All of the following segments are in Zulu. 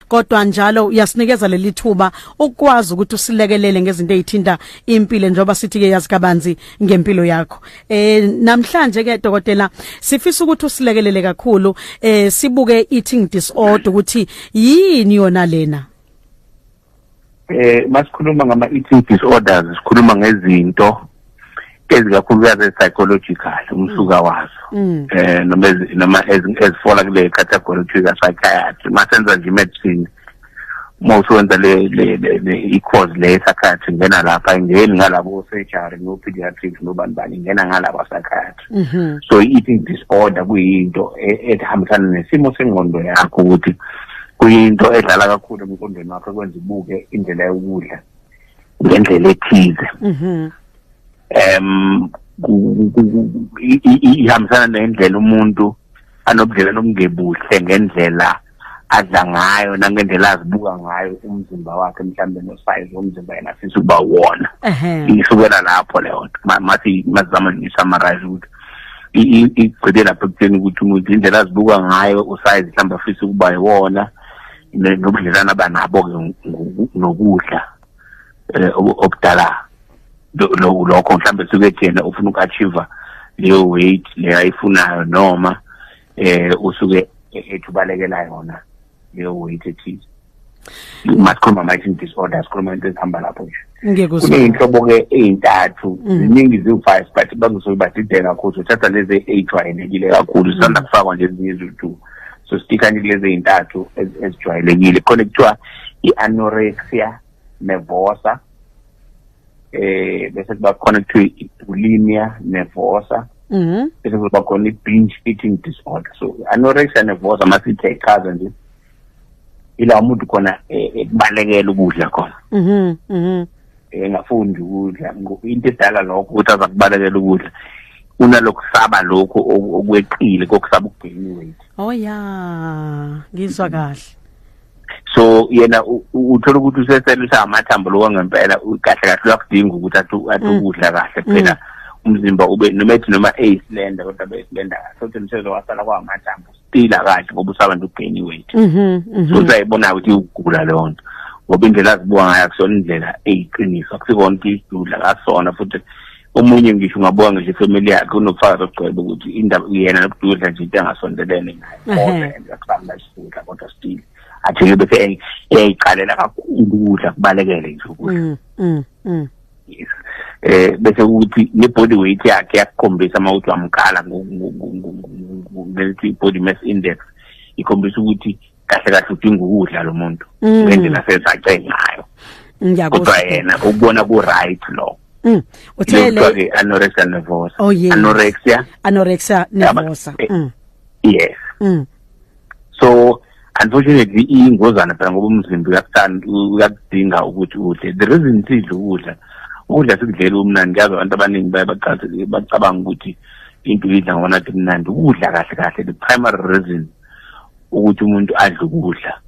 Kodwa njalo uyasinikeza leli thuba ukwazi ukuthi usilekelele ngezinto ezithinta impilo, njengoba sithi ke yazi kabanzi ngempilo yakho. Namhlanje ke, dokotela, sifisa ukuthi usilekelele kakhulu, sibuke eating disorder, ukuthi yini yona lena. Masikhuluma ngama eating disorders, sikhuluma ngezinto ezikakhulukazi psychological umsuka wazo, noma ezifola kule category kuthiwa psychiatry. Masenza nje medicine, uma usuwenza le i-course le psychiatry, ingena lapha, ingeni ngalabo surgery no pediatrics nobani bani, ingena ngalabo psychiatry. So i-eating disorder kuyinto ehambisana nesimo sengqondo yakho, ukuthi kuyinto edlala kakhulu emqondweni wakho, ekwenza ubuke indlela yokudla ngendlela ethize. Ihambisana nendlela umuntu anobudlelwano obungebuhle ngendlela adla ngayo nangendlela azibuka ngayo umzimba wakhe, mhlawumbe no-size womzimba yena afisa ukuba wona. Isukela lapho leyo nto. Mathi masizama nje summarize ukuthi igcine lapho ekutheni ukuthi umuntu indlela azibuka ngayo, usize mhlawumbe afisa ukuba yiwona, nobudlelwano abanabo-ke nokudla, obudala lokho. Mhlawumbe suke yena ufuna uku-achieve leyo weight leyo ayifunayo, noma usuke ethi ubalekela yona leyo weight ethize. Masikhuluma ama-eating disorders, sikhuluma into ezihamba lapho nje. Ngiyakuzwa. Kuney'nhlobo-ke ey'ntathu, ziningi, ziwu-five, but bazosuke badide kakhulu, sothatha lezi ey'jwayelekile kakhulu. Sisanda kufakwa nje ezinye eziwu-two, so stikha nje kulezi ey'ntathu ezijwayelekile. Khona kuthiwa i-anorexia nervosa, bese kuba khona kuthiwa i-bulimia nervosa, bese kuba khona i-binge eating disorder. So anorexia nervosa, masithi ayichaza nje, ila umuntu khona ekubalekela ukudla khona, Mhm. Mhm. engafundi ukudla. Into edala lokho ukuthi aza kubalekela ukudla, unalokusaba lokho okweqile kokusaba ukugain weight. Oh ya, ngizwa kahle. So yena uthola ukuthi useselisa amathambo lokho ngempela. Kahle kahle uyakudinga ukuthi athi ukudla kahle phela, umzimba ube noma ethi noma eyislender, kodwa beyislender kahle, sothi msezo wasala kwamathambo, still kahle, ngoba usaba nje ukugain weight. Mhm. So usayibona ukuthi ukugula leyo nto, ngoba indlela azibuka ngayo akusiyona indlela eyiqiniso, akusikona ukuthi isidudla kasona. Futhi omunye ngisho ungabuka ngisho ifamily yakhe, unobufakazi obugcwele ukuthi indaba yena nokududla nje into engasondelene naye, kodwa and akusamla isidudla, kodwa still athi bese eyayiqalela kakhulu ukudla, kubalekele nje ukudla. Yes. Bese ukuthi ne-body weight yakhe yakukhombisa, uma uthi wamkala ngelithi body mass index, ikhombisa ukuthi kahle kahle udinga ukudla lo muntu ngendlela sezace ngayo, Ngiyakuzwa. kodwa yena ukubona ku-right lo. Uthele Kuthiwa-ke anorexia nervosa. Oh, yes. Anorexia. Anorexia nervosa. Yes. So unfortunately iyingozana phela, ngoba umzimba uyakuthanda, uyakudinga ukuthi udle. The reason sidle ukudla, ukudla sikudlela umnandi. Yazi abantu abaningi baye bacabanga ukuthi into uyidla ngoba nathi mnandi ukudla. Kahle kahle, the primary reason ukuthi umuntu adle ukudla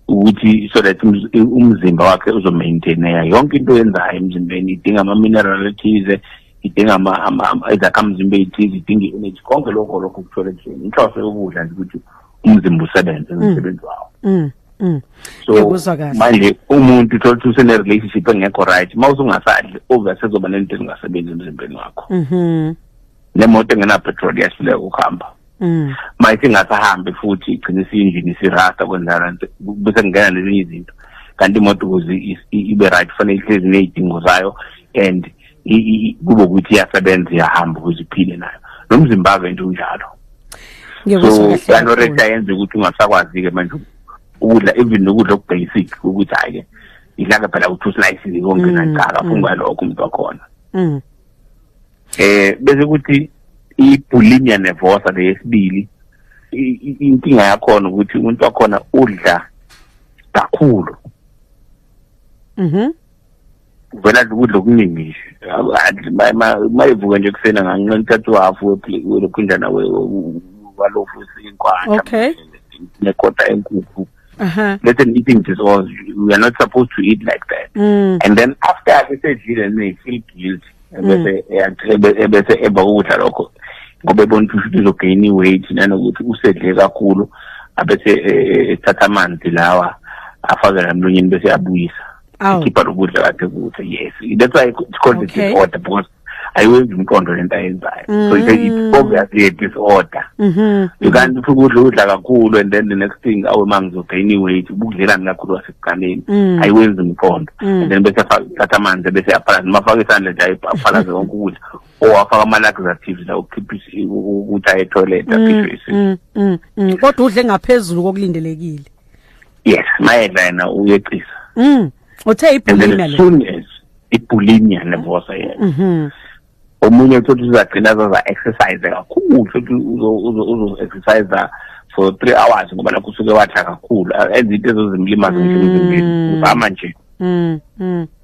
ukuthi so that umzimba wakhe uzomaintaineka. Yonke into oyenzayo emzimbeni idinga ama-mineral ethize, idinga izakhamzimba ey'thize, idinga i-energy. Konke lokho kuthola ekudleni. Inhloso yokudla nje ukuthi umzimba usebenze umsebenzi wawo. So Ngiyakuzwa kahle. manje umuntu uthola ukuthi usene-relationship engekho right. Uma usungasadli, obvious sezoba nento ezingasebenzi emzimbeni wakho. Nemoto engena-petrol iyahluleka ukuhamba. Ma isingasahambi futhi igcine isiyinjini isirasta, kwenzala bese kungena nezinye izinto. Kanti imoto ukuze ibe right kufanele ihlezi ney'dingo zayo and kube ukuthi iyasebenza, iyahamba ukuze iphile nayo. Nomzimba-ke nje unjalo. Ngiyakuzwa So kahle anorexia kakhulu. yenza ukuthi ungasakwazi-ke manje ukudla, even nokudla okubasic, ukuthi hhayi-ke idla-ke phela u-two slices konke. Nachaka afungwa lokho umuntu wakhona. Bese kuthi i-bulimia nervosa leyesibili, inkinga yakhona ukuthi umuntu wakhona udla kakhulu. Uvela adla ukudla okuningi nje. Mayivuka nje ekuseni, anganqena uthatha uhafu welokhunjana walofu isinkwa nekota enkukhu. That's an eating disorder. We are not supposed to eat like that. And then after esedlile, they feel guilty, bese eba ukudla lokho, ngoba ebona ukuthi uzogain weight, nanokuthi usedle kakhulu, abese ethatha amanzi lawa Afake la emlonyeni bese yabuyisa, ikhipha lokudla kade kuthi. Yes, that's why it's called a disorder, because ayiwenzi umqondo lento ayenzayo. So it's obviously a disorder. You can't ufike udla, udla kakhulu, and then the next thing, awe, ma ngizogain weight, ubudlelani kakhulu wasekuqaleni. Ayiwenzi umqondo. And then bese thatha amanzi bese yaphalaza, noma afake isandla nje aphalaze wonke ukudla, or afake ama-laxatives la ukukhipha ukuthi aye etoilet, akhishwe isisu. Kodwa udle ngaphezulu kokulindelekile. Yes, mayedla yena uyeqisa. Uthe And then ibulimia as le. soon as ibulimia nervosa yena. Omunye uthi uzagcina azaza exercise kakhulu, futhi uzo exercise for 3 hours, ngoba lokho usuke wadla kakhulu, enza into ezozimlimaza nje emzimbeni, uzama nje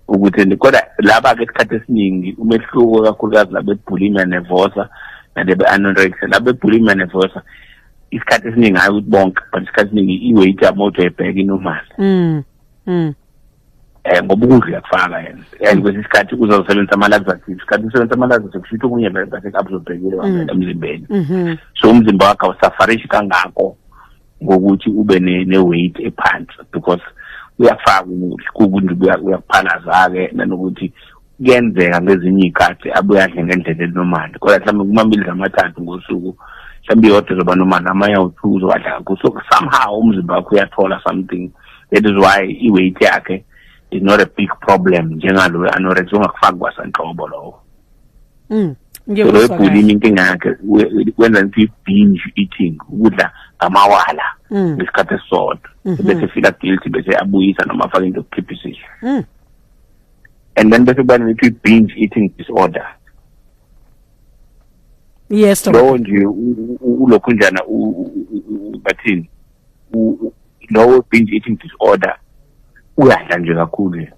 ukuthi. Kodwa laba ke isikhathi esiningi umehluko kakhulukazi labo bulimia nervosa nalebe anorexia, labo bulimia nervosa isikhathi esiningi, hayi ukuthi bonke, but isikhathi esiningi i-weight yabo uyayibheka inormal. Ngoba ukudla uyakufaka yena, and kwesinye isikhathi uzosebenzisa ama-laxatives. Isikhathi usebenzisa ama-laxatives kusho ukuthi okunye vele bese ku-absorbekile wangena emzimbeni. So umzimba wakho awusafarishi kangako ngokuthi ube ne-weight ephansi, because uyafaka ukudla kukunje, uyakuphalaza-ke, nanokuthi kuyenzeka ngezinye iy'khathi abuye adle ngendlela enormal, kodwa mhlawumbe kumabili amathathu ngosuku, mhlawumbe iyodwa izoba normal, amanye awu-2 uzowadla kakhulu. So somehow umzimba wakho uyathola something. That is why i-weight yakhe is not a big problem njengalo anorexia ongakufaki kwasanhlobo lowo. So lo Ngiyakuzwa kahle. Bulimia inkinga yakhe wenza into i-binge eating, ukudla ngamawala ngesikhathi esisodwa, bese feel guilty, bese abuyisa noma afake into yokukhipha isisu. And then bese kuba nemithi i-binge eating disorder. Yes, doctor. Lowo nje ulokhu njana bathini, lowo binge eating disorder uyadla nje kakhulu nje.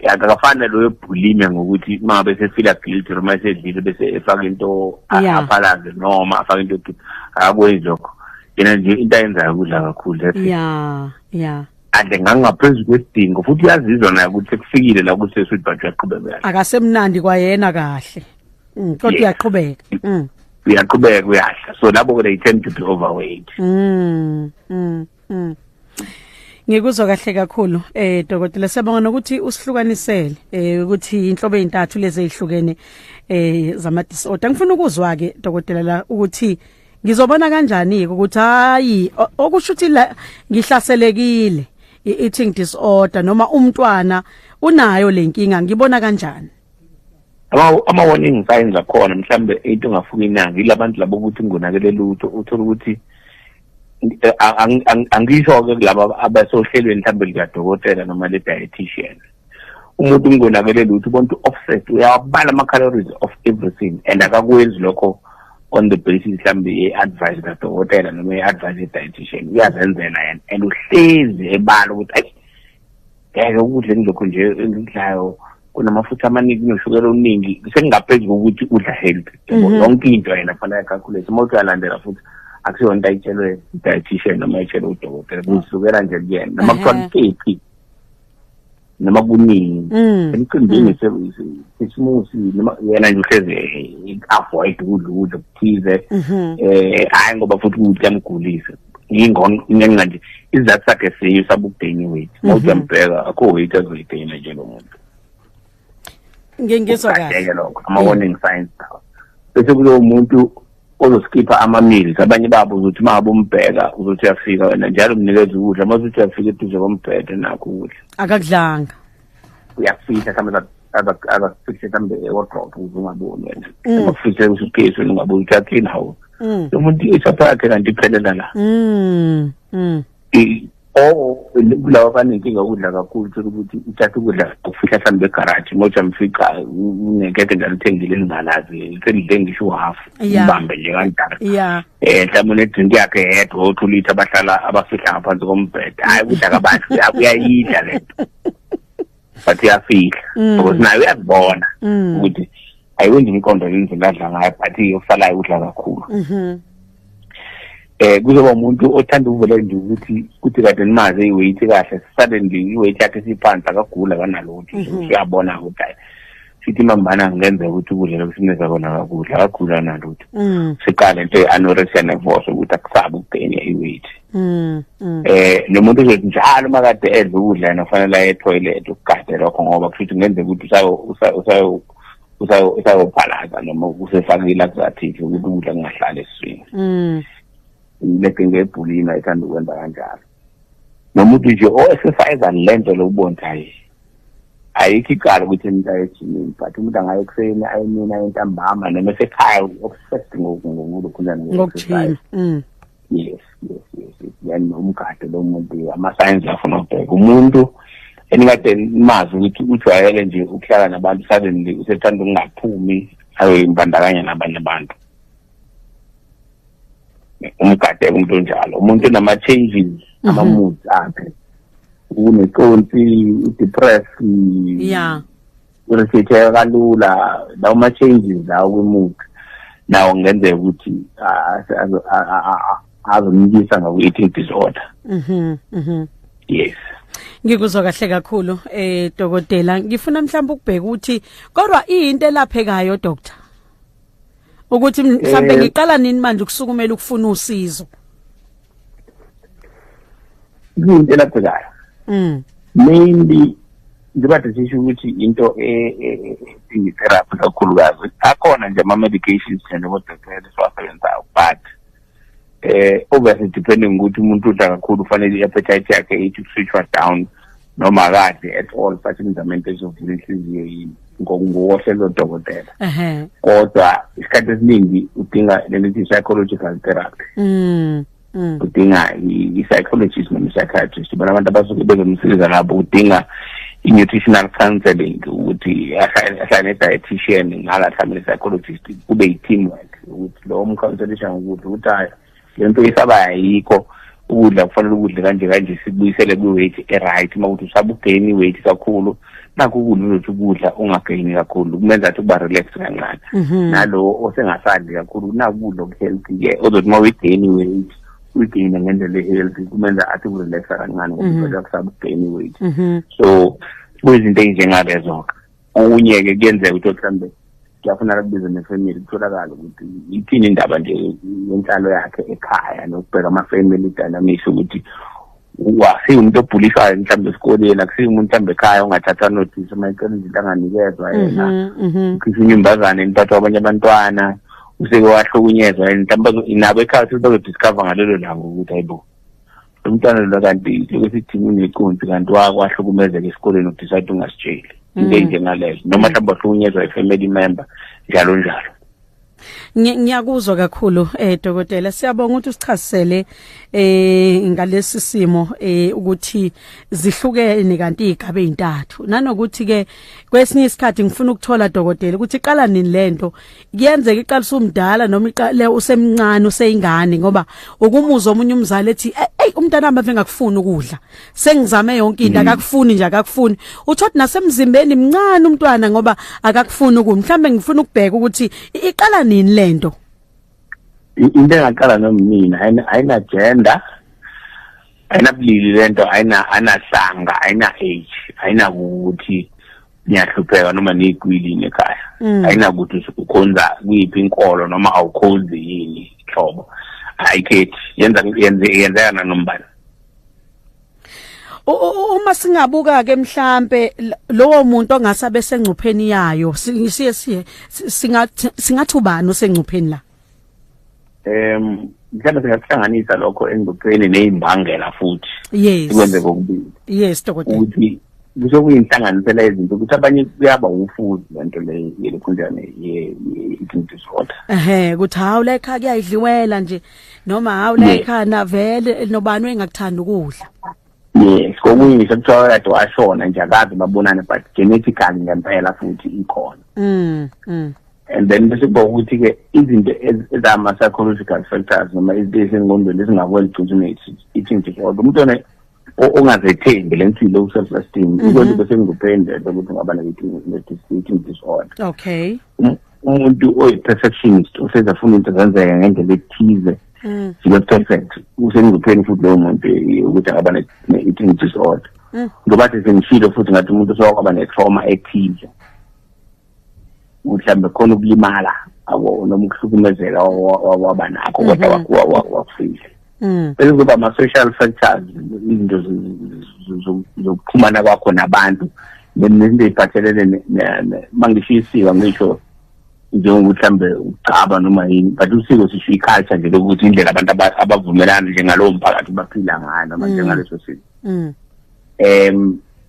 Akafani naloyo bulimia ngokuthi uma ngabe sefila guilty noma esedlile bese efaka into aphalaze noma afake into yokukhipha. Akakwenzi lokho yena nje, into ayenzayo ukudla kakhulu, that's it. Adle ngangaphezu kwesidingo, futhi uyazizwa naye ukuthi sekufikile la ukuthi sesweet, but uyaqhubeka uyadla. Akasemnandi kwayena kahle. Kodwa uyaqhubeka. Uyaqhubeka uyadla, so labo they tend to be overweight. Ngikuzwa kahle kakhulu, dokotela. Siyabonga nokuthi usihlukanisele ukuthi inhlobo ezintathu lezi ezihlukene zama disorder. Ngifuna ukuzwa ke, dokotela, la ukuthi ngizobona kanjani ukuthi hayi, okusho ukuthi la ngihlaselekile i-eating disorder noma umntwana unayo lenkinga, ngibona kanjani? Ama warning signs akhona, mhlambe into ongafuka inanga ilabantu labo ukuthi ngonakele lutho, uthola ukuthi angisho ke kulaba abasohlelweni mhlambe likadokotela noma le dietitian, umuntu ungonakele lutho, ubona ukuthi offset uyawabala ama calories of everything, and akakwenzi lokho on the basis mhlambe ye-advice kadokotela noma ye-advice ye-dietitian, uyazenzela yena, and uhlezi ebala ukuthi ayi, ngeke, ukudla engilokhu nje engikudlayo kunamafutha amaningi, kunoshukela omningi, sekungaphezu kokuthi udla healthy. Yonke into yena kufanele acalculate. Uma uthi uyalandela futhi, akusiyona into ayitshelwe i-dietitian noma ayitshelwe udokotela, kuzisukela nje kuyena, noma kuthiwa kukephi noma kuningi emcimbini sisimusi, noma yena nje uhlezi avoid ukudla ukudla okuthize. Hayi, ngoba futhi ukuthi kuyamgulisa, yingona ngenxa nje isizathu sakhe siyo sabe ukugain weight. Uma uthi uyambheka, akho weight azoyigaina nje lo muntu. Ngingizwa kahle. Ukugade-ke lokho ama-warning signs lawa. Bese kulowo muntu ozoskipha ama-meals, abanye babo uzothi uma ngabe umbheka, uzothi uyafika wena njalo umnikeza ukudla, uma uzothi uyafika eduze kombhede, nakho ukudla. Akakudlanga. Uyakufihla mhlawumbe, azakufihle mhlawumbe ewardrobe ukuze ungaboni wena, akufihle kusuitcase, wena ungaboni ukuthi uyaklina. Hawu, lo muntu isapho yakhe kanti iphelela la. Or kulaba abanenkinga ukudla kakhulu, uthola ukuthi uthatha ukudla ukufihla mhlawumbe egaraji, uma uthi uyamfica unekeke njalo uthengile elingalazi, selidle ngisho uhafu, umbambe nje kanjalo. Mhlawumbe une-drink yakhe yedwa, o-2 litre, abahlala abafihla ngaphansi kombhede. Hayi ukuthi akabazi, uyayidla lento, but uyafihla because naye uyazibona ukuthi ayiwenzi umqondo indlela adla ngayo, but okusalayo udla kakhulu. Kuzoba umuntu othanda ukuvela nje ukuthi kuthi kade nimaze i-weight kahle, suddenly i-weight yakhe siphansi, akagula, akanalutho. Uyabona ukuthi hayi, Sithi mambana kungenzeka ukuthi ukudla lokusimeza kona akudla, akagula nalutho. Siqale into ye-anorexia nervosa ukuthi akusabi ukugainya i-weight. Nomuntu uzothi njalo makade edla ukudla yena kufanele aye etoilet, ukugade lokho, ngoba kusho ukuthi kungenzeka ukuthi usayophalaza noma usefakile laxative ukuthi ukudla kungahlali esiswini. Leke ngebhulina ithanda ukwenza kanjalo. Nomuntu nje o-exercise lento lokubona hayi ayikho icala ukuthi umuntu aye ejimini, but umuntu angaye ekuseni, aye emini, aye ntambama, noma esekhaya obsessed ngokukhulana. Ngokujima. Yes, then umgade lo muntu, ama-signs afuna ukubheka umuntu enikade nimazi ukuthi ujwayele nje ukuhlala nabantu, suddenly usethanda ukungaphumi ayoyimbandakanya nabanye abantu, umgade umuntu onjalo. Umuntu onama-changes ama-moods akhe, uneconsi, udepressed, irritate kalula, lawo ma-changes lawo kwi-mood nawo kungenzeka ukuthi azomnikisa ngaku-eating disorder. Mhm mhm Yes. Ngikuzwa kahle kakhulu, dokotela. Ngifuna mhlawumbe ukubheka ukuthi kodwa into elaphekayo, doctor, ukuthi mhlawumbe ngiqala nini manje ukusukumela ukufuna usizo? Kuyinto elaphekayo. Mainly njengoba sisho ukuthi into edinga therapy kakhulukazi, akhona nje ama-medications njengodokotela esiwasebenzayo, but obviously depending ukuthi umuntu udla kakhulu, kufanele i-appetite yakhe ithi kuswitchwa down noma akadli at all, but imizamo into ezovula inhliziyo yini ngokohlelo lodokotela. Kodwa isikhathi esiningi udinga lelithi psychological therapy. Udinga i-psychologist noma i-psychiatrist, bona abantu abasuke bezomsiza lapho. Udinga i-nutritional counseling, ukuthi ahlale ne-dietitian ngala, mhlawumbe ne-psychologist, kube i-teamwork, ukuthi lo umcounselisha ngokudla, ukuthi hayi, le nto isaba ayikho, ukudla kufanele ukudle kanje kanje, sikubuyisele kwi-weight e-right. Uma kuthi usaba ugain i-weight kakhulu, nakho ukudla uzothi ukudla ungagaini kakhulu, kumenza athi ukuba relax kancane. Nalo osengasadli kakhulu, naku ukudla oku-healthy-ke ozothi uma uyigain i-weight, uyigayine ngendlela e-healthy, kumenza athi ukurelaxa kancane ngoba vele akusaba ukugain i-weight. So kuyizinto ey'njengalezo-ke. Okunye-ke kuyenzeka ukuthi mhlawumbe kuyafuneka kubize nefamily, kutholakale ukuthi ithini indaba nje yenhlalo yakhe ekhaya, nokubheka ama-family dynamics, ukuthi akusiyo umuntu obhuliswayo mhlawumbe esikoleni, akusiyo umuntu mhlawumbe ekhaya ongathathwa notice uma ecela izinto anganikezwa yena, ukhishwa inyumbazane emphathwa abanye abantwana, useke wahlukunyezwa yena mhlawumbe, nabo ekhaya futhi bazodiscover ngalelo langa ukuthi hayibo, lo mntwana lo kanti lokhu sithi uneconsi, kanti wahlukumezeka esikoleni, udecide ungasitsheli, into ey'njengalezo, noma mhlawumbe wahlukunyezwa i-family member, njalo njalo. Ngiyakuzwa kakhulu, dokotela. Siyabonga ukuthi usichazisele ngalesi simo, ukuthi zihlukene kanti izigaba ezintathu, nanokuthi ke kwesinye isikhathi ngifuna ukuthola, dokotela, ukuthi iqala nini lento. Kuyenzeka iqala usumdala noma iqale usemncane, useyingane? Ngoba ukumuzwa omunye umzali ethi, "Hey, umntana wami ave ngakufuni ukudla, sengizame yonke into, akakufuni nje, akakufuni." Uthothi nasemzimbeni mncane umntwana ngoba akakufuni ukudla. Mhlambe ngifuna ukubheka ukuthi iqala nini lento. Into engaqala noma mina, ayina gender, ayinabulili lento, ayina anahlanga, ayina age, ayinakuthi niyahlupheka noma niyikwilini ekhaya, ayinakuthi ukhonza kuyiphi inkolo noma awukhonzi yini hlobo, ayikhethi, yenza yenzeka nanombani. Uma singabuka ke mhlambe lowo muntu ongasabe sengcupheni yayo, siye siye singathi ubani osengcupheni la? Mhlawumbe singakuhlanganisa lokho engcupheni neyimbangela futhi. Sikwenze kokubili. Yes, dokotela. Ukuthi kusokuyinhlanganisela yezinto, ukuthi abanye kuyaba ufuzo lento le yelekhunjane ye-eating disorder. Ehe, ukuthi hawu, la ekhaya kuyayidliwela nje, noma hawu, la ekhaya navele nobani engakuthanda ukudla. Yes, kokunye ngisho kuthiwa kade washona nje, akaze babonane, but genetically ngempela futhi ikhona. And then bese kuba ukuthi-ke izinto ezama-psychological factors noma izinto ezisengqondweni ezingakwenza ugcine eating disorder, umuntu ongazethembi, le nto low self esteem, ikwenza ube sengcupheni lento ukuthi ungaba ne-eating disorder. Umuntu oyi-perfectionist, ohlezi afuna into zenzeke ngendlela ethize, zibe perfect, usengcupheni futhi lowo muntu ukuthi angaba ne-eating disorder. Ngoba thi sengishilo futhi ngathi umuntu osewakaba ne-trauma ethize. Mhlawumbe khona ukulimala abo noma ukuhlukumezeka waba nakho, kodwa wakufihla. Bese kuba ama-social factors, izinto zokuxhumana kwakho nabantu, nezinto ey'phathelene, mangisho isiko, ngisho njengokuthi mhlambe ukucaba noma yini, but usiko sisho i-culture nje lokuthi indlela abantu abavumelana njengalowo mphakathi baphila ngayo noma njengaleso siko.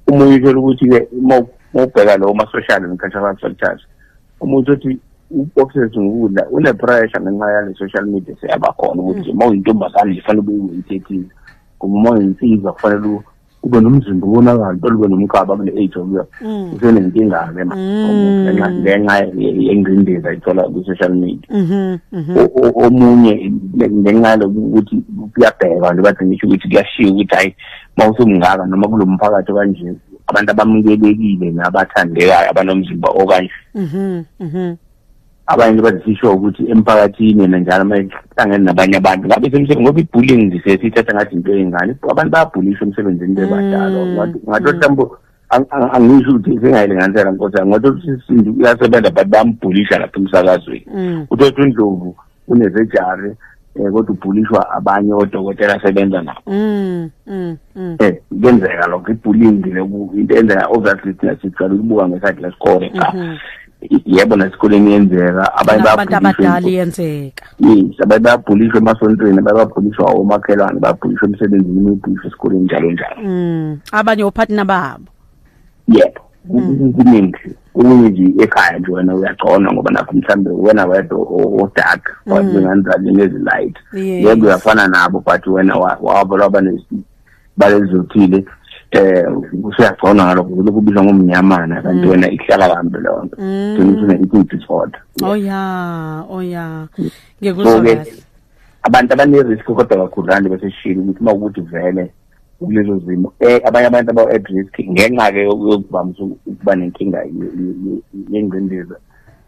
Umunye uthola ukuthi-ke uma ubheka lowo ma-social and cultural factors, umuntu uthi u-obsessed ngokudla, une-pressure ngenxa yale social media seyaba khona, ukuthi uma uyintombazane nje kufanele ube yi-weight ethize, kuma uma uyinsizwa kufanele ube nomzimba ubonakala impela, ube nomkhaba kule age okuyo. Usenenkinga-ke ngenxa yengcindezi ayithola kwi-social media. Omunye ngenxa yalokuthi kuyabhekwa nje, bathi ngisho ukuthi kuyashiwo ukuthi hayi, uma usumngaka noma kulo mphakathi kanje, abantu abamukelekile nabathandekayo abanomzimba okanje. Mhm mhm Abanye bathi sisho ukuthi emphakathini yena njalo uma ehlangene nabanye abantu ngabe semsebenzi, ngoba i-bullying nje sesiyithatha ngathi into eyingane, abantu bayabhulisha emsebenzini bebadala. Ngathi mhlawumbe angisho ukuthi singayilinganisela, nkosi yami, ngathi ukuthi Sindi uyasebenza but bayambhulisha lapha emsakazweni. Uthothi uNdlovu une-surgery, kodwa ubhulishwa abanye odokotela asebenza nabo. Kuyenzeka lokho, i-bullying le into eyenzeka. Obviously thina sijwayele ukubuka nge-side lesikole, cha. Yebo, nesikoleni iyenzeka, abanye Nabantu bayabhulishwa. Abadala iyenzeka. Yes, abanye bayabhulishwa emasontweni, abanye bayabhulishwa omakhelwane, bayabhulishwa emsebenzini, bayabhulishwa esikoleni, njalo njalo. Abanye o-partner babo. Yebo, kuningi. Okunye nje ekhaya nje wena uyagcona ngoba nakho mhlambe wena wedwa o-dark, ngani nezi-light. Yebo, uyafana nabo, but wena waba lwaba balezothile, usuyagcona ngalokho, lokhu kubizwa ngomnyamana, kanti wena ihlala kambi leyo nto. Gcina usune-eating disorder. Oh yeah, ngikuzwa So-ke, kahle. Abantu abane-risk kodwa kakhudlwana beseshilo ukuthi uma ukuthi vele kulezo zimo, abanye abantu aba-at risk ngenxa-ke yokuvamisa ukuba nenkinga yengcindezi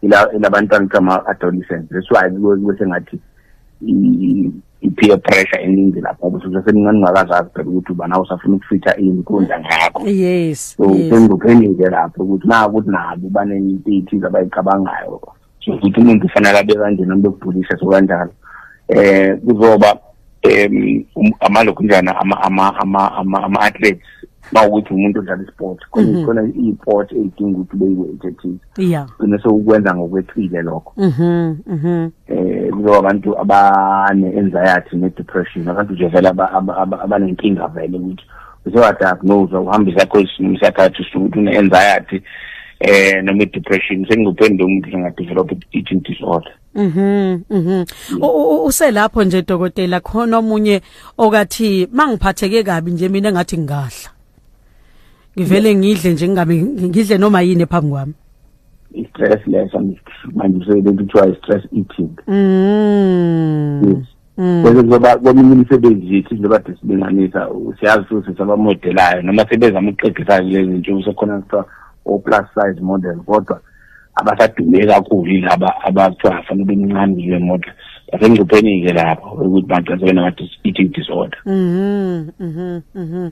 ilabantwana kuthiwa ama-adolescents. That's why kube sengathi i-peer pressure eningi lapho, ngoba ususemncane ungakazazi phela ukuthi uba nawe usafuna ukufitha inkundla ngakho. So sengcupheni-ke lapho ukuthi naku ukuthi nabo banento ey'thize abayicabangayo, so ukuthi umuntu ufanele abe kanje noma bekubhulisha, so kanjalo. Kuzoba amalokhunjana ama-athletes, mawukuthi umuntu odlala i-sport, khona khona i-sport ey'dinga ukuthi ube yi-weight ethize, gcine sewukwenza ngokweqile lokho. mhm mhm Kuzoba abantu abane-anxiety ne-depression, abantu nje vele abanenkinga vele ukuthi usewa-diagnose, uhamba i-psychologist noma i-psychiatrist ukuthi une-anxiety noma i-depression, sengcupheni lo muntu enga-develop i-eating disorder. Mhm. Uselapho nje dokotela, khona omunye okathi mangiphatheke kabi nje mina engathi ngingadla. Ngivele ngidle nje, ngingabe ngidle noma yini phambi kwami. I-stress leso manje usebenza kuthiwa i-stress eating. Yes. Bese kuzoba kweminye imisebenzi yethu, njengoba silinganisa, siyazi futhi sabamodelayo noma sebezama ukuxegisa kulezi zinto, sekhona kuthiwa o-plus size model, kodwa abasadume kakhulu yilaba abathiwa afanele ube mncane kule model, basengcupheni-ke lapho ukuthi bagcine sebenama-eating disorder. Mhm mhm mhm.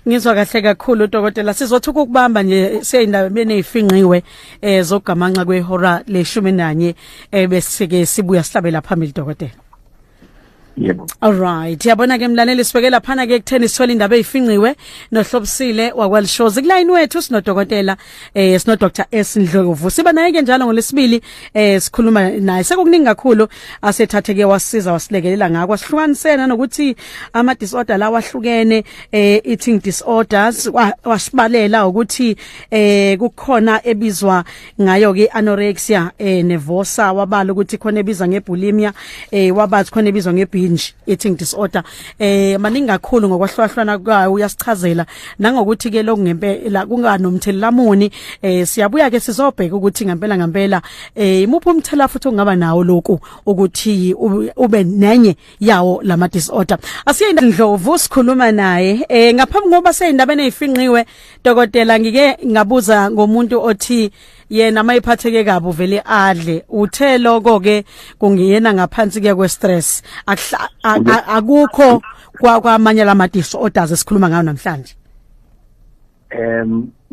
Ngizwa kahle kakhulu dokotela. Sizothi ukubamba nje seyindabeni ezifinqiwe zokugamanxa kwehora le-11, bese ke sibuya sihlabela phambili, dokotela. Yebo. Alright, yabona ke mlaleli, sibeke laphana ke kutheni sithwele indaba ezifinqiwe nohlobisile wakwalishozi. Kulayini wethu sinodokotela, sino Dr S Ndlovu. Siba naye ke njalo ngolesibili, sikhuluma naye. Sekukuningi kakhulu asethathe ke wasiza wasilekelela ngakho. Sihlukanisena nokuthi ama disorder lawa ahlukene, eating disorders, wasibalela ukuthi kukhona ebizwa ngayo ke anorexia nervosa, wabala ukuthi khona ebizwa ngebulimia, wabathi khona ebizwa ngebinge eating disorder. Maningi kakhulu ngokwahlukahlukana kwayo, uyasichazela nangokuthi ke lokhu ngempela kunganomthelela muni. Siyabuya ke sizobheka ukuthi ngempela ngempela imuphi umthelela futhi ongaba nawo lokhu ukuthi ube nenye yawo lama disorder. Asiye Ndlovu, sikhuluma naye ngaphambi ngoba seyindabeni ezifinqiwe. Dokotela, ngike ngabuza ngomuntu othi yena mayiphatheke kabi uvele adle, uthe lokho ke kungiyena ngaphansi ke kwe stress, akukho kwamanye lama disorders esikhuluma ngayo namhlanje.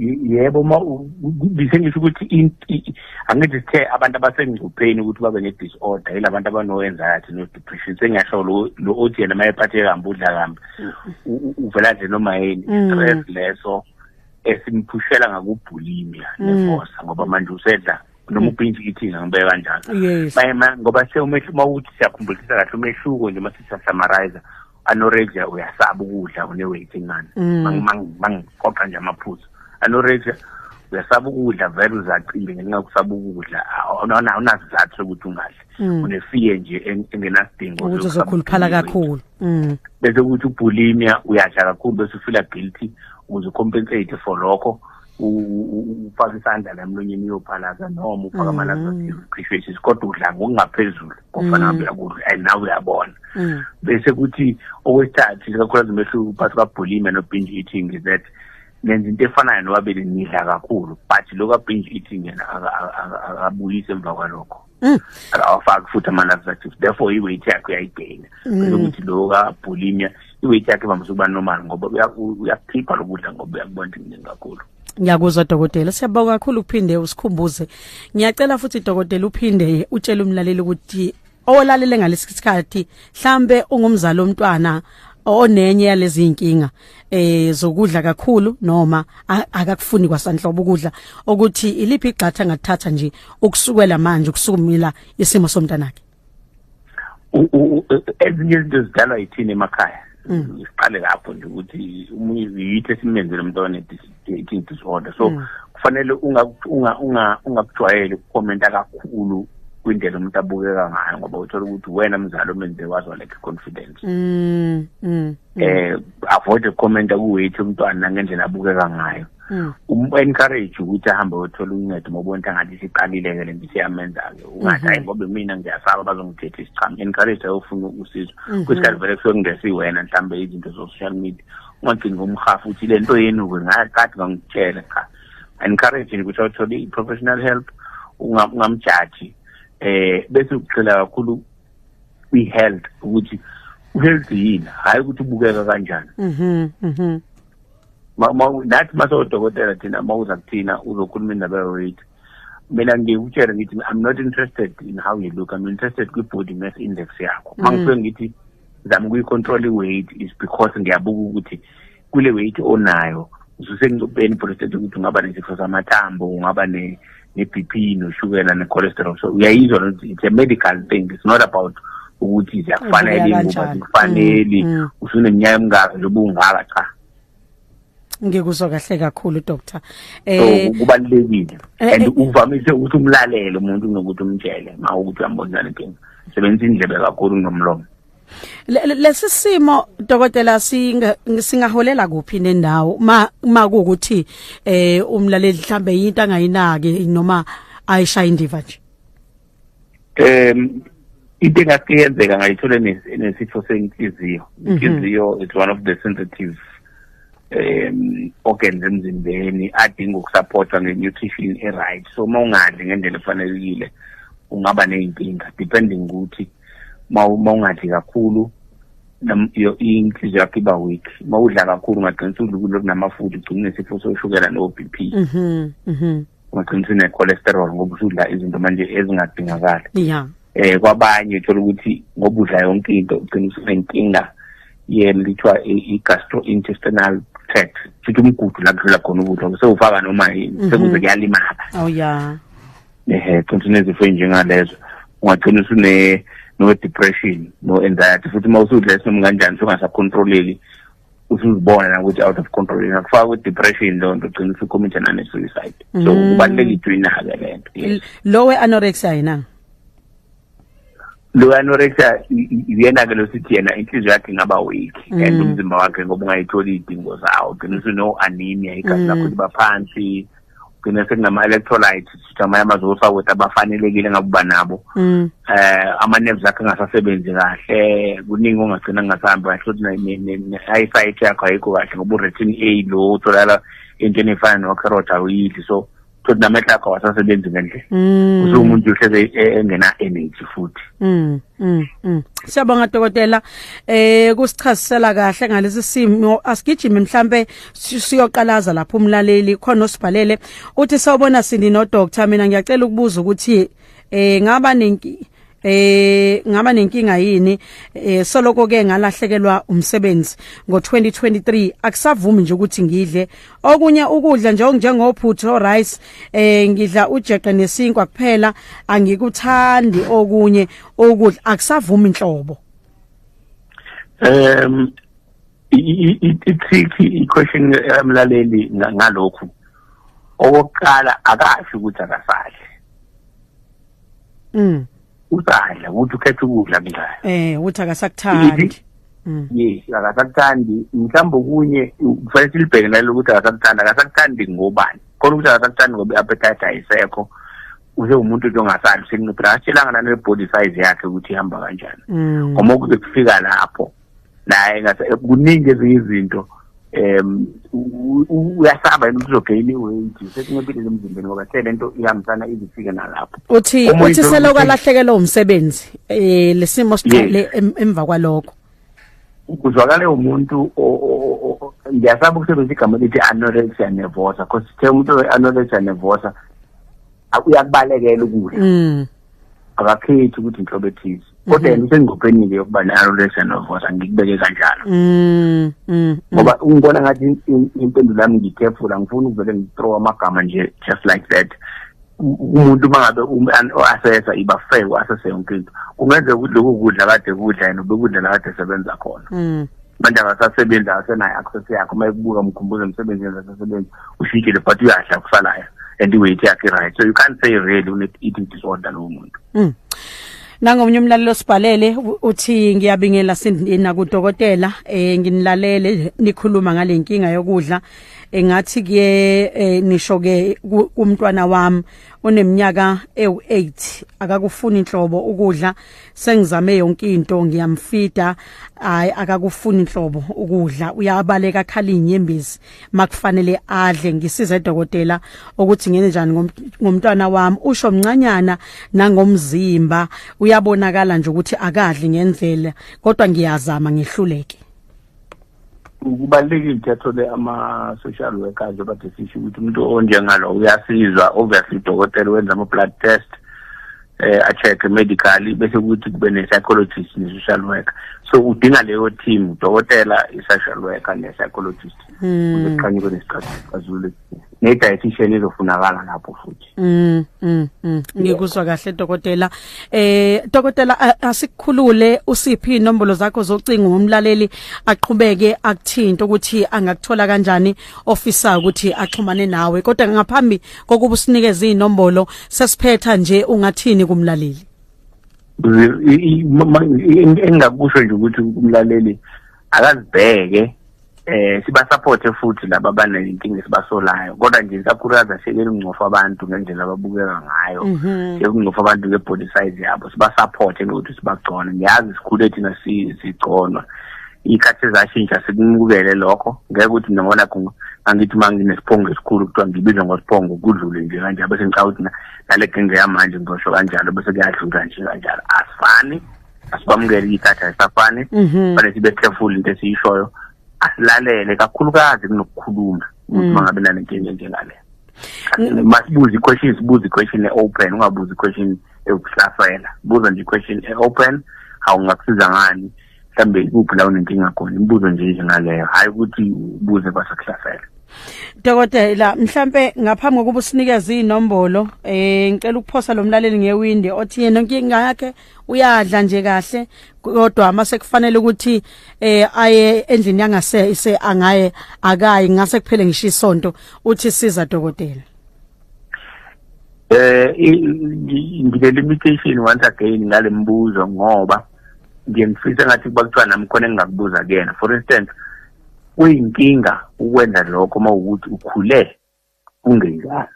Yebo, ma bise ngisho ukuthi angithi sithe abantu abasengcupheni ukuthi babe ne-disorder yilabantu abano-anxiety no-depression. Sengiyasho lo othi yena uma ephatheke kambi udla kambi, uvela nje noma yini. Stress leso esimphushela ngaku-bulimia nervosa, ngoba manje usedla noma u-binge eating, angibeka kanjalo. Ngoba sewumehluko, mawuthi siyakhumbulisa kahle umehluko nje, mase siya-summarize, anorexia uyasaba ukudla, une-weight encane. Mangiqoqa nje amaphuzu, anorexia uyasaba ukudla vele, uzacimbe ngenxa yokusaba ukudla, awunasizathu sokuthi ungadli, une-fear nje engenasidingo ukuthi sokusaba uzokhuluphala ukugcina i-weight. kakhulu. Bese kuthi ubulimia uyadla kakhulu bese ufila guilty, ukuze ucompensate for lokho ufake isandla la emlonyeni uyophalaza noma ufake ama-laxative, kodwa udla ngokungaphezulu kofana ngabe uyakudla and nawe uyabona. Bese kuthi okwesithathu, ikakhulukazi umehluko phakathi kwa-bulimia no-binge eating is that nenza into efanayo nobabili, nidla kakhulu, but lo ka-binge eating yena akabuyisi emva kwalokho, akawafaki futhi ama-laxatives, therefore i-weight yakhe uyayigaina. Bese kuthi lo ka-bulimia i-weight yakhe ivamise ukuba normal ngoba uyakukhipha lokudla ngoba uyakubona ukuthi kuningi kakhulu. Ngiyakuzwa, dokotela, siyabonga kakhulu uphinde usikhumbuze. Ngiyacela futhi, dokotela, uphinde utshele umlaleli ukuthi olalele ngalesi sikhathi mhlambe ungumzali womntwana onenye yalezi inkinga zokudla kakhulu noma akakufuni kwasanhlobo ukudla, ukuthi iliphi igxatha angathatha nje ukusukela manje ukusukumila isimo somntanakhe. Ezinye izinto zidalwa yithini emakhaya. Siqale lapho nje ukuthi umunye yithi esimenzele umntwana eating disorder, so kufanele ungakujwayeli ukukhomenta kakhulu kwindlela umuntu abukeka ngayo, ngoba uthola ukuthi wena mzali omenze wazo like confidence. Avoid ukukhomenta ku-weight umntwana ngendlela abukeka ngayo. Encourage ukuthi ahambe ayothola uncedo uma ubona ukuthi angathi isiqalile-ke lento isiyamenza-ke. Ungathi, "Hayi, ngoba mina ngiyasaba bazongithetha isichamo." Encourage ayofuna usizo. Kwesikhathi vele kusuke kungesiwena, mhlawumbe izinto zo-social media. Ungagcini ngomhafu uthi le nto yenu-ke ngakade ngangikutshela. Cha, encourage nje ukuthi ayothole i-professional help, ungamjaji. Bese ugxila kakhulu kwi-health, ukuthi u-healthy yini, hhayi ukuthi ubukeka kanjani. Mhm mhm Nathi masodokotela thina, mawuza kuthina uzokhuluma indaba ye-weight, mina ngikutshela ngithi I'm not interested in how you look, I'm interested kwi-body mass index yakho. Ma ngifike ngithi zama ukuyi-control i-weight is because ngiyabuka ukuthi kule weight onayo ususengcupheni prostate, ukuthi ungaba nesifo samathambo, ungaba ne-BP, noshukela, ne-cholesterol. So uyayizwa ukuthi it's a medical thing, it's not about ukuthi ziyakufanele Ubukeka ingubo, kanjani. Azikufaneli, usuneminyaka emingaka njengoba ungaka, cha. Ngikuzwa kahle kakhulu, doctor. So kubalulekile and uvamise ukuthi umlalele umuntu kunokuthi umtshele. Ma ukuthi uyambona lenkinga, sebenzisa indlebe kakhulu kunomlomo. Lesi simo, dokotela, singaholela kuphi nendawo ma kuukuthi umlaleli mhlambe into angayinaki noma ayishaya indiva nje? Into engase yenzeka, ngayithola nesifo senhliziyo. Inhliziyo is one of the sensitive organs emzimbeni adinga ukusupportwa nge-nutrition e-right. So uma ungadli ngendlela efanelekile ungaba ney'nkinga, depending ukuthi uma ungadli kakhulu inhliziyo yakho iba weak. Uma udla kakhulu ungagcina usudla ukudla okunamafutha, ugcine unesifo soshukela no-BP, mhm mhm ungagcina usune-cholesterol ngoba usudla izinto manje ezingadingakali. Yeah Kwabanye uthola ukuthi ngoba udla yonke into ugcina usunenkinga yelithiwa i-gastrointestinal tract, futhi umgudu la kudlula khona ukudla sewufaka noma yini, sekuze kuyalimala. Oh yeah. Ehe, gcina usunezifo ey'njengalezo, ungagcina usune no-depression, no-anxiety futhi. Uma usudla esinoma kanjani sungasacontroleki, usuzibona nakuthi out of control, ingakufaka kwi-depression leyo nto, ugcina usucommita nane-suicide. So kubalulekile ukuthi uyinake le nto, yes. Lo we anorexia yena? Lo anorexia uyena-ke lo sithi yena inhliziyo yakhe ingaba weak and umzimba wakhe ngoba ungayitholi iy'dingo zawo, ugcina usuno-anemia, igazi lakho liba phansi, ugcina sekunama-electrolytes, sithi amanye amazosawoti abafanelekile ngabe uba nabo. Ama-nerves akhe angasasebenzi kahle, kuningi ongagcina kungasahambi kahle, futhi ne-eyesight yakho ayikho kahle ngoba u-retin A lo utholakala entweni efana no-carrot awuyidli, so Futhi namehlo akho awasasebenzi ngendlela. Usuwumuntu uhleze engena energy futhi. Siyabonga dokotela, kusichazisela kahle ngalesi simo. Asigijime mhlambe siyoqalaza lapho umlaleli khona osibhalele, uthi, "Sawubona Sindi no doctor, mina ngiyacela ukubuza ukuthi ngaba nenkinga yini soloko ke ngalahlekelwa umsebenzi ngo2023, akusavumi nje ukuthi ngidle okunye ukudla njengophuthu, rice, ngidla ujeqe nesinkwa kuphela, angikuthandi okunye ukudla, akusavumi inhlobo." I-trick i-question yamlaleli ngalokhu, okokuqala akasho ukuthi akasadli. Usadla, ukuthi ukhetha ukudla kunjani. Uthi akasakuthandi. Yes, akasakuthandi. Mhlawumbe okunye kufanele silibheke nalo ukuthi akasakuthandi, akasakuthandi ngobani khona, ukuthi akasakuthandi ngoba i-appetite ayisekho, usewumuntu nje ongasadli, usenciphile. Akasitshelanga nane-body size yakhe ukuthi ihamba kanjani. Ngoba kuze kufika lapho naye ngase kuningi ezinye izinto, uyasaba yena ukuthi uzogain i-weight, sesinciphile emzimbeni, ngoba lento ihambisana izifike nalapho. Uthi uthi selokhu alahlekelwa umsebenzi, lesimo siqale emva kwalokho. Kuzwakale umuntu, ngiyasaba ukusebenzisa igama elithi anorexia nervosa, because sithe umuntu we-anorexia nervosa uyakubalekela ukudla. Akakhethi ukuthi inhlobo ethize, kodwa yena usengcupheni-ke yokuba ne-anorexia nervosa, ngikubeke kanjalo. Ngoba ungibona ngathi impendulo yami ngiyi-careful, angifuni ukuvele ngithrow amagama nje just like that. Umuntu uma ngabe u-assessa, iba fair, u-assesse yonke into. Kungenzeka ukuthi lokhu kudla kade kudla yena ubekudla la kade esebenza khona. Manje akasasebenzi, akasenayo access yakho. Uma ekubuka mkhumbuza emsebenzini, akasasebenzi, ushintshile, but uyadla kusalayo and i-weight yakhe right, so you can't say really une-eating disorder lowo muntu. Nangomunye umlaleli osibhalele uthi, "Ngiyabingela sindina kudokotela, nginilalele nikhuluma ngale nkinga yokudla, engathi kuye nisho ke kumntwana wami oneminyaka ewu8, akakufuni inhlobo ukudla, sengizame yonke into, ngiyamfida, hayi, akakufuni inhlobo ukudla, uyabaleka, akhala inyembezi makufanele adle. Ngisize dokotela ukuthi ngene njani ngomntwana wami, usho mncanyana nangomzimba, uyabonakala nje ukuthi akadli ngendlela, kodwa ngiyazama ngihluleke." Kubalulekile ukuthi athole ama-social workers, njengoba sisho ukuthi umuntu onjengalo uyasizwa. Obviously udokotela wenza ama-blood test, a-check medically, bese kuthi kube ne-psychologist ne-social worker. So udinga leyo team, udokotela, i-social worker ne-psychologist, ukuze kuqhanyukwe nesixazululo, ne-dietitian izofunakala lapho futhi. Ngikuzwa kahle dokotela. Dokotela, asikukhulule, usiphi inombolo zakho zocingo, umlaleli aqhubeke akuthinta ukuthi angakuthola kanjani ofisa ukuthi axhumane nawe? Kodwa ngaphambi kokuba usinikeze inombolo, sesiphetha nje, ungathini kumlaleli? Engingakusho nje ukuthi umlaleli akazibheke, siba-support futhi laba abanenkinga esibasolayo, kodwa nje ikakhulukazi asiyekele ukungcofa abantu ngendlela ababukeka ngayo, siyeke ukungcofa abantu nge-body size yabo, siba-support nokuthi sibagcone. Ngiyazi sikhule thina sigconwa, iy'khathi ezashintsha, sikumukele lokho. Ngeke ukuthi mina ngibona angithi uma nginesiphongo esikhulu kuthiwa ngibizwa ngosiphongo, kudlule nje kanjalo, bese ngicabanga ukuthi nale genge yamanje ngizosho kanjalo, bese kuyadlula nje kanjalo. Asifani, asikwamukele, iy'khathi ayisafani. Fanele sibe careful into esiyishoyo, asilalele kakhulukazi kunokukhuluma ukuthi uma ngabe nanenkinga enjengale, masibuze i-question, sibuze i-question e-open, ungabuzi i-question ewukuhlasela, buza nje i-question e-open: hawu, ngakusiza ngani, mhlambe ikuphi la unenkinga khona? Imibuzo nje njengaleyo, hhayi ukuthi ubuze kwasekuhlasela. Dokotela, mhlambe ngaphambi kokuba usinikeze inombolo, ngicela ukuphosa lo mlaleli ngewindi othi yena inkinga yakhe uyadla nje kahle, kodwa mase kufanele ukuthi aye endlini yangasese angaye, akayi, ngase kuphele ngisho isonto. Uthi, "Siza dokotela." Ngine limitation once again ngale mbuzo, ngoba ngiye ngifisa ngathi kuba kuthiwa nami khona engingakubuza kuyena. For instance, kuyinkinga ukwenza lokho uma ukuthi ukhule kungenjalo.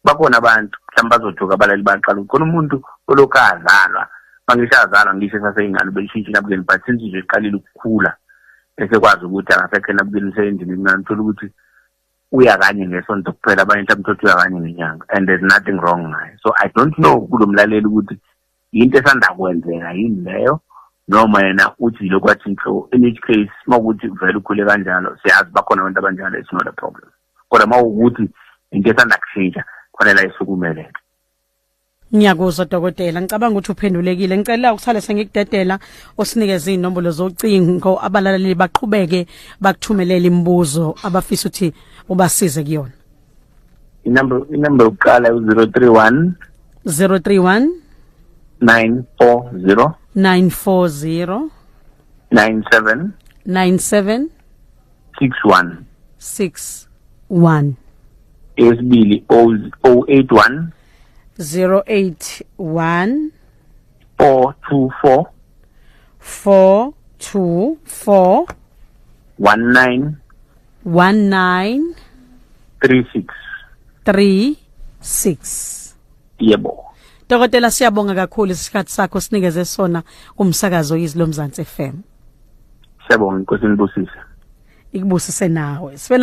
Bakhona abantu mhlawumbe bazojoka abalali, baqala khona umuntu olokhu azalwa, mangisho azalwa, ngisho esaseyingane belishintsha inabukeni, but since nje iqalile ukukhula esekwazi ukuthi angasekho enabukeni, usendlini encane, uthola ukuthi Uya kanye ngesonto kuphela, abanye mhlawumbe uthi uya kanye ngenyanga, and there's nothing wrong ngayo. So I don't know kulo mlaleli ukuthi yinto esanda kwenzeka yini leyo, noma yena uthi lokhu athi nhlo. In each case, mawukuthi vele ukhule kanjalo, siyazi bakhona abantu abanjalo, it's not a problem. Kodwa mawukuthi into esanda kushintsha, kufanele ayisukumele. Ngiyakuzwa, dokotela. Ngicabanga ukuthi uphendulekile. Ngicela ukusale sengikudedela, usinikeze inombolo zocingo, abalaleli baqhubeke bakuthumelele imibuzo abafisa ukuthi ubasize kuyona. Inumber yokuqala u-031 031 940 940 97 97 61. 61. Eyesibili, 081 081 424 424 19 19 36. 36. Yebo. Dokotela, siyabonga kakhulu isikhathi sakho sinikeze sona kumsakazo Izwi Lomzansi FM. Siyabonga, inkosi inibusise. Ikubusise nawe. Sivela